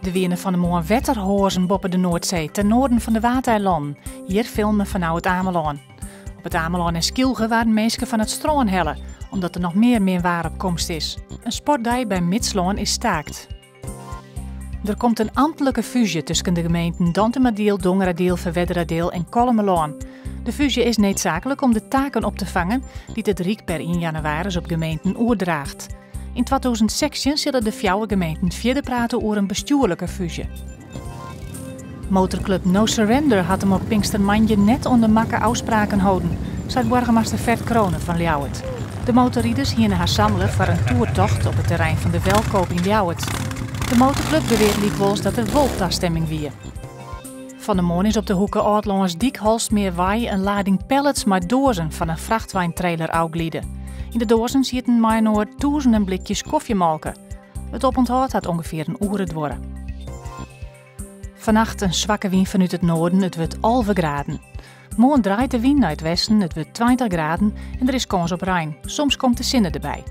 Der wiene fan 'e moarn wetterhoazen boppe de Noardsee, ten noarden fan de Waadeilannen. Hjir filmen fanôf It Amelân. Op It Amelân en Skylge waarden minsken fan it strân helle, omdat der noch mear min waar op komst is. In sportdei by Midslân is staakt. Der komt in amtlike fúzje tusken de gemeenten Dantumadiel, Dongeradiel, Ferwerderadiel en Kollumerlân. De fúzje is needsaaklik om de taken op te fangen dy't it Ryk per ien jannewaris op gemeenten oerdraacht. Yn 2016 sille de fjouwer gemeenten fierder prate oer in bestjoerlike fúzje. Motorklup No Surrender hat him op Pinkstermoandei net oan de makke ôfspraken holden, seit boargemaster Ferd Crone fan Ljouwert. De motorriders hiene har sammele foar in toertocht op it terrein fan de Welkoop yn Ljouwert. De motorklup beweart lykwols dat der wol tastimming wie. Fan 'e moarn is op de hoeke Aldlânsdyk-Holstmeerwei in lading pallets mei doazen fan in frachtweintrailer ôfglide. Yn de doazen sieten mei-inoar tûzenen blikjes kofjemolke. It opûnthâld hat ûngefear in oere duorre. Fannacht in swakke wyn fanút it noarden, it wurdt 11 graden. Moarn draait de wyn nei it westen, it wurdt 20 graden en der is kâns op rein. Soms komt de sinne derby.